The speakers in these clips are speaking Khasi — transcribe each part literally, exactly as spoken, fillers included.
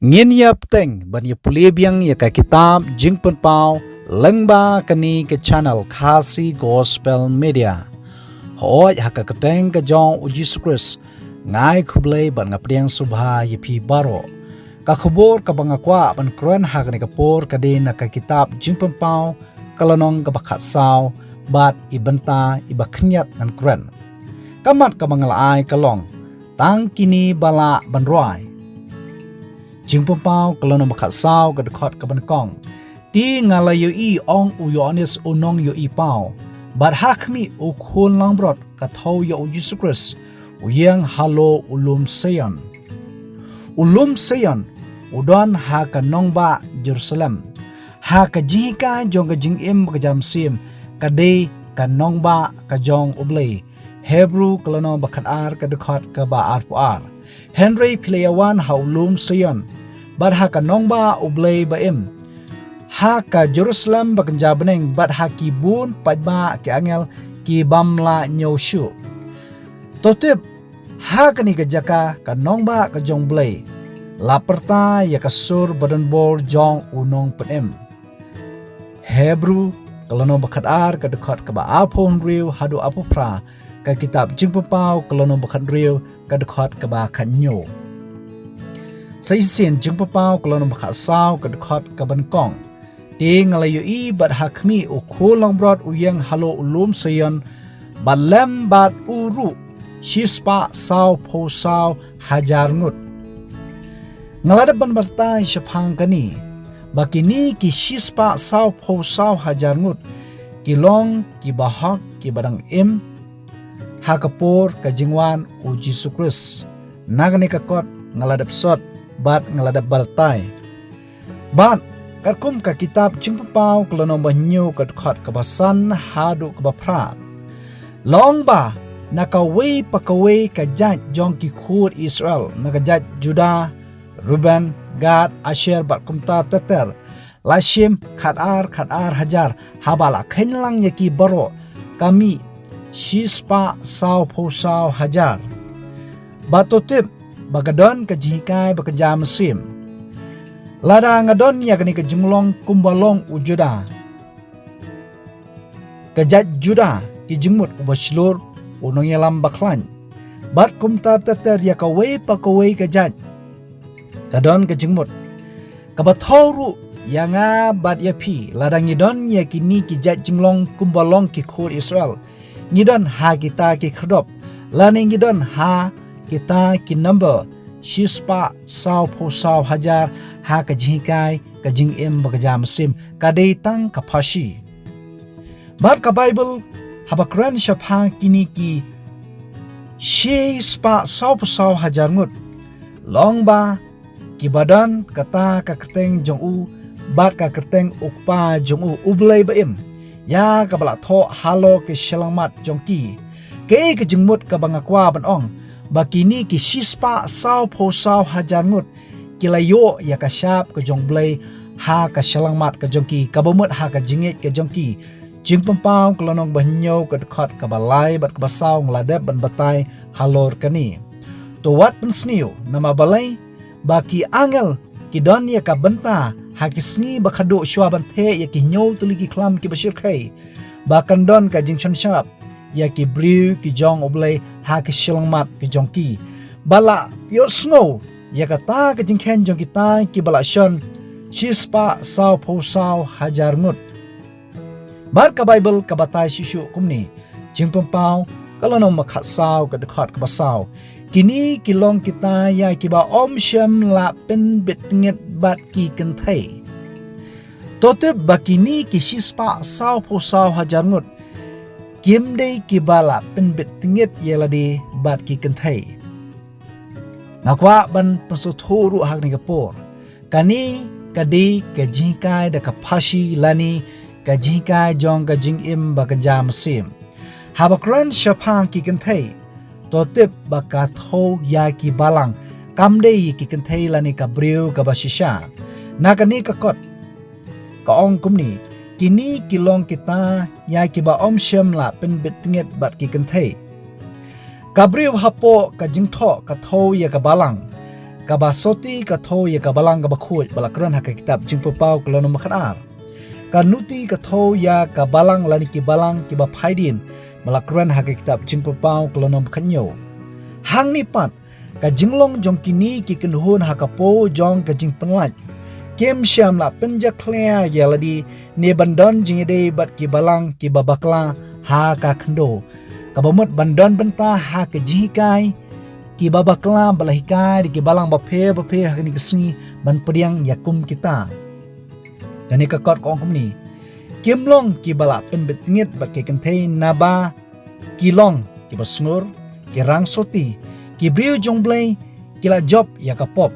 Ngin ïa bteng ban ïa pule biang ïa ka kitab Jingpynpaw lyngba kane ka channel Khasi Gospel Media. Hooid ha ka kyrteng ka jong U Jisu Khrist, nga ai khublei bad nga pdiang sngewbha ïa phi baroh. Ka khubor kaba nga kwah ban kren ha kane ka por ka dei na ka kitab Jingpynpaw ka lynnong kaba khatsaw bad i bynta iba khyndiat ngan kren. Ka mat kaba nga la ai ka long, tang kine ba lah ban rwai. Jingpynpaw ka lynnong ba khatsaw ka dkhot kaba nyngkong. Te nga la ïohi, ong u Ïoannis u nongïohipaw, bad ha khmih u khun langbrot ka thew ïa U Jisu Khrist u ïeng halor u lum Sion. U lum Sion u don ha ka nongbah Jerusalem, ha ka jinghikai jong ka jingim ba ka jam sim, ka dei ka nongbah ka jong U Blei. Hebru ka lynnong ba khatar ka dkhot kaba arphew ar. Hynrei phi la ïa wan ha u lum Sion, bad ha ka nongbah U Blei ba im, ha ka Jerusalem ba kynja bneng, bad ha ki bun paidbah ki angel ki bym lah ñiew shuh. To tip, ha kane ka jaka ka nongbah ka jong U Blei la pyrta ïa ka sur ba donbor jong u nongpynim. Hebru ka lynnong ba khatar ka dkhot kaba arphew hynriew haduh arphew phra, ka kitab Jingpynpaw ka lynnong ba khathynriew ka dkhot kaba khathynñiew. Sa shisien Jingpynpaw ka lynnong ba khatsaw ka dkhot kaba nyngkong. Te nga la ïohi bad ha khmih u khun langbrot u ïeng halor u lum Sion, bad lem bad u ruh shispah sawphew saw hajar ngut. Nga la dep ban batai shaphang kane, ba kine ki shispah sawphew saw hajar ngut ki long ki bahok kiba dang im ha ka por ka jingwan U Jisu Khrist. Na kane ka kot nga la dep sot bad nga la dep batai. Bad katkum ka kitab Jingpynpaw ka lynnong ba hynñiew ka dkhot kaba san haduh kaba phra, long ba na kawei pa kawei ka jait jong ki khun Israel, na ka jait Judah, Reuben, Gad, Asher bad kumta ter ter, la shim khatar khatar hajar, haba la kheiñ lang ïa ki baroh ka mih shispah sawphew saw hajar. Bad to tip ba ka don ka jinghikai ba ka jam sim. Lada nga don ïa kane ka jinglong kumba long u Judah, ka jait Judah ki jingmut uba shlur, u nongïalam ba khlaiñ, bad kumta ter ter ïa kawei pa kawei ka jait ka don ka jingmut. Kaba thew ruh ïa nga bad ïa phi, lada ngi don ïa kine ki jait jinglong kumba long ki khun Israel, ngi don ha kita ki khyrdop, lane ngi don ha kita ki number shispah sawphew saw hajar ha ka jinghikai ka jingim ba ka jam sim, ka dei tang ka phashi. Bad ka Baibl haba kren shaphang kine ki shispah sawphew saw hajar ngut, long ba kiba don kata ka kyrteng jong u bad ka kyrteng u Kpa jong u, U Blei ba im, ïa kaba la thoh halor ki shyllangmat jong ki. Kaei ka jingmut kaba nga kwah ban ong, ba kine ki shispah sawphew saw hajar ngut ki la ïoh ïa ka shap ka jong U Blei ha ka shyllangmat ka jong ki, kaba mut ha ka jingngeit ka jong ki. Jingpynpaw ka lynnong ba hynñiew ka dkhot kaba lai bad kaba saw nga la dep ban batai halor kane. To wat pynsniew, namar balei? Ba ki angel ki don ïa ka bynta ha ki sngi ba khadduh shuwa ban theh ïa ki hynñiew tylli ki khlam kiba shyrkhei, ba kan don ka jingshon shap ïa ki briew ki jong U Blei ha ki shyllangmat ki jong ki, ba la ïohsngew ïa kata ka jingkheiñ jong kita kiba la shon shispah sawphew saw hajar ngut. Bad ka Baibl ka batai shuh shuh kumne, Jingpynpaw ka lynnong ba khatsaw ka dkhot kaba saw. Kine ki long kita ïa kiba ym shym la pynbit tngit bad ki kynthei. To tip ba kine ki shispah sawphew saw hajar ngut kim dei kiba la pynbit tngit ïa lade bad ki kynthei. Nga kwah ban pynsngewthuh ruh ha kane ka por, kane ka dei ka jinghikai da ka phashi lane ka jinghikai jong ka jingim ba ka jam sim. Haba kren shaphang ki kynthei, to tip ba ka thew ïa ki balang, kam dei ki kynthei lane ka briew kaba shisha. Na kane ka kot ka ong kumne, kine ki long kita ïa kiba ym shym la pynbit tngit bad ki kynthei. Ka briew hapoh ka jingthoh ka thew ïa ka balang, Kaba soti ka thew ïa ka balang kaba khuid ba la kren ha ka kitab Jingpynpaw ka lynnong ba khatar. Ka nuti ka thew ïa ka balang lane ki balang kiba phaidien ba la kren ha ka kitab Jingpynpaw ka lynnong ba khathynñiew. Hangne pat, ka jinglong jong kine ki kynhun ha ka por jong ka jingpynlait, kim shym la pynjakhlia ïa lade ne ban don jingïadei bad ki balang kiba bakla ha ka khyndew. Kaba mut ban don bynta ha ka jinghikai kiba bakla ba la hikai da ki balang bapher bapher ha kane ka sngi ban pdiang ïa kum kita. Kane ka kot ka ong kumne. Kim long kiba la pynbeit tngit bad ki kynthei naba ki long kiba sngur, ki rang soti, ki briew jong Blei, ki la jop ïa ka pop.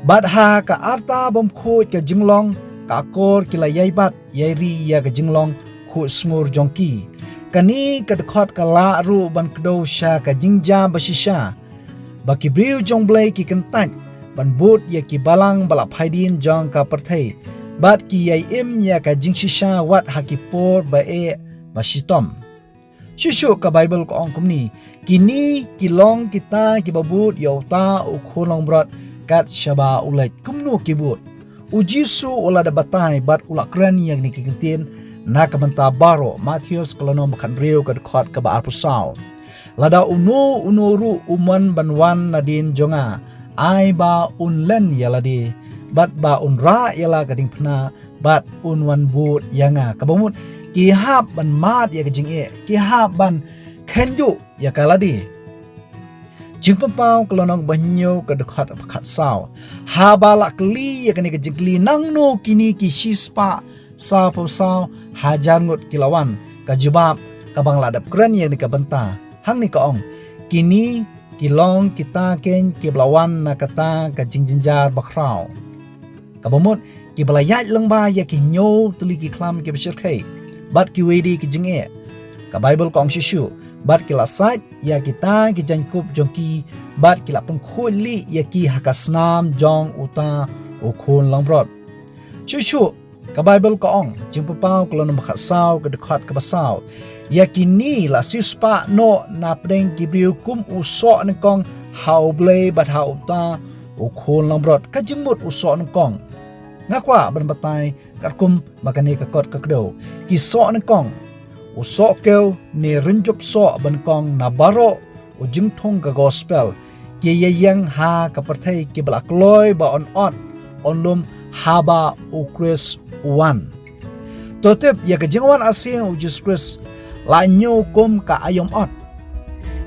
Bad ha ka arta bym khuid ka jinglong, ka akor ki la ïai bat ïai ri ïa ka jinglong khuid sngur jong ki. Kane ka dkhot ka lah ruh ban kdew sha ka jingjia ba shisha ba ki briew jong Blei ki kyntait ban bud ïa ki balang ba la phaidien jong ka pyrthei, bad ki ïai im ïa ka jingshisha wat ha ki por ba eh ba shitom. Shuh shuh ka Baibl ka ong kumne, kine ki long kita kiba bud ïa uta u khun langbrot kat shaba u leit. Kumno ki bud? U Jisu u la dep batai bad u la kren ïa kine ki kyntien na ka bynta baroh. Mathaios ka lynnong ba khathynriew ka dkhot kaba arphew saw. Lada uno uno ruh u mon ban wan nadien jong nga, ai ba un len ïa lade, bad ba un rah ïa la ka diengphna, bad un wan bud ïa nga. Kaba mut, ki hap ban mad ïa ka jingeh, ki hap ban kynjuh ïa ka lade. Jingpynpaw ka lynnong ba hynñiew ka dkhot ba khatsaw. Haba la kylli ïa kane ka jingkylli, nangno kine ki shispah sawphew saw hajar ngut ki la wan? Ka jubab kaba nga la dep kren ïa kane ka bynta hangne ka ong, kine ki long kita keiñ kiba la wan na kata ka jingjynjar bakhraw. Kaba mut, kiba la ïaid lyngba ïa ki hynñiew tylli ki khlam kiba shyrkhei bad kiwei de ki jingeh. Ka Baibl ka ong shuh shuh, bad ki la sait ïa kita ki jaiñkup jong ki, bad ki la pynkhuid lieh ïa ki ha ka snam jong uta u khun langbrot. Shuh shuh, ka Baibl ka ong, Jingpynpaw ka lynnong ba khatsaw ka dkhot kaba saw, ïa kine la siewspah noh na pdeng ki briew kum u soh nyngkong ha U Blei bad ha uta u khun langbrot. Ka jingmut u soh nyngkong, nga kwah ban batai katkum ba kane ka kot ka kdew. Ki soh nyngkong, u soh kew ne rynjup soh ba nyngkong na baroh u jingthung ka gospel, ki ïaïeng ha ka pyrthei kiba la kloi ba yn ot yn lum haba u Khrist u wan. To tip, ïa ka jingwan arsien u Jisu Khrist la ñiew kum ka aïom ot.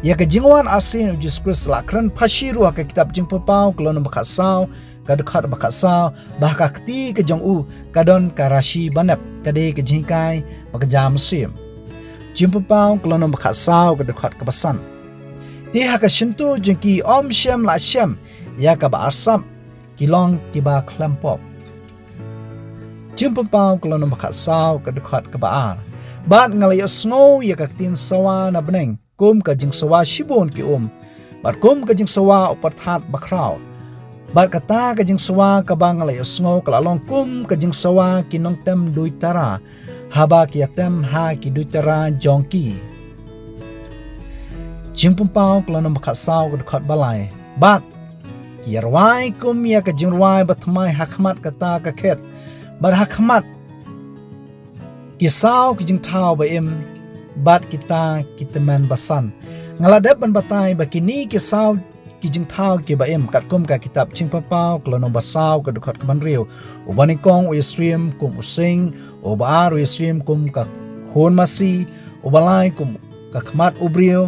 Ïa ka jingwan arsien u Jisu Khrist la kren phashi ruh ha ka kitab Jingpynpaw ka lynnong ba khatsaw ka dkhot ba khatsaw, ba ha ka kti ka jong u ka don ka rashi banep, ka dei ka jinghikai ba ka jam mynsiem. Jingpynpaw ka lynnong ba khatsaw ka dkhot kaba san. Te ha ka shyntur jong ki ym shym la shem ïa kaba arsap, ki long kiba khlem pop. Jingpynpaw ka lynnong ba khatsaw ka dkhot kaba ar. Bad nga la ïohsngew ïa ka ktien sawa na bneng kum ka jingsawa shibun ki um, bad kum ka jingsawa u pyrthat bakhraw. Bad kata ka jingsawa kaba nga la ïohsngew ka la long kum ka jingsawa ki nongtem duitara, haba ki ïatem ha ki duitara jong ki. Jingpynpaw ka lynnong ba khatsaw ka dkhot ba lai. Bad ki ïarwai kum ïa ka jingrwai bathymmai ha khmat kata ka khet, bad ha khmat ki saw ki jingthaw ba im, bad kita ki tymmen basan. Nga la dep ban batai ba kine ki saw ki jingthaw kiba im katkum ka kitab Jingpynpaw ka lynnong ba saw ka dkhot kaba hynriew. Uba nyngkong u ïasyriem kum u sing, uba ar u ïasyriem kum ka khun masi, uba lai kum ka khmat u briew,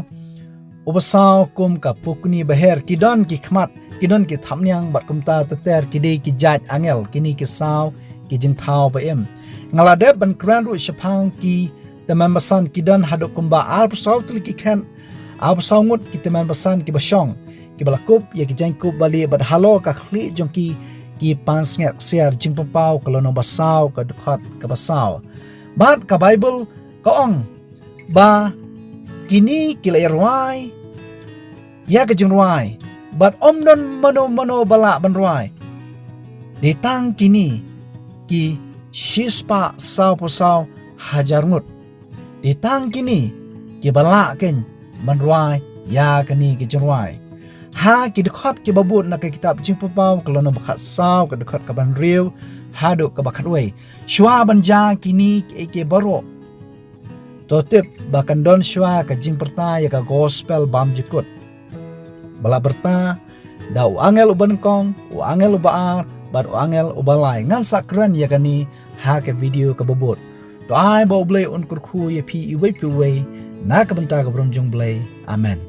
uba saw kum ka pukni baher. Ki don ki khmat, ki don ki thapniang, bad kumta ter ter ki dei ki jait angel, kine ki saw ki jingthaw ba im. Nga la dep ban kren ruh shaphang ki tymmen basan, ki don haduh kumba arphew saw tylli ki khet, arphew saw ngut ki tymmen basan kiba shong, kiba la kup ïa ki jaiñkup balieh, bad halor ka khlieh jong ki ki pansngiat ksiar. Jingpynpaw ka lynnong ba saw ka dkhot kaba saw. Bad ka Baibl ka ong ba kine ki la ïarwai ïa ka jingrwai, bad ym don mano mano ba lah ban rwai, dei tang kine ki shispah sawphew saw hajar ngut. Dei tang kine kiba lah keiñ ban rwai ïa kane ka jingrwai. Ha ki dkhot kiba bud na ka kitab Jingpynpaw ka lynnong ba khatsaw, ka dkhot kaba hynriew haduh kaba khatwei. Shuwa ban jia kine kiei kiei baroh, to tip ba kan don shuwa ka jingpyrta ïa ka gospel bymjukut ba la pyrta da u angel uba nyngkong, u angel uba ar, bad u angel uba lai. Ngan sa kren ïa kane ha ka video kaba bud. To ai ba U Blei un kyrkhu ïa phi iwei pa iwei na ka bynta ka burom jong U Blei. Amen.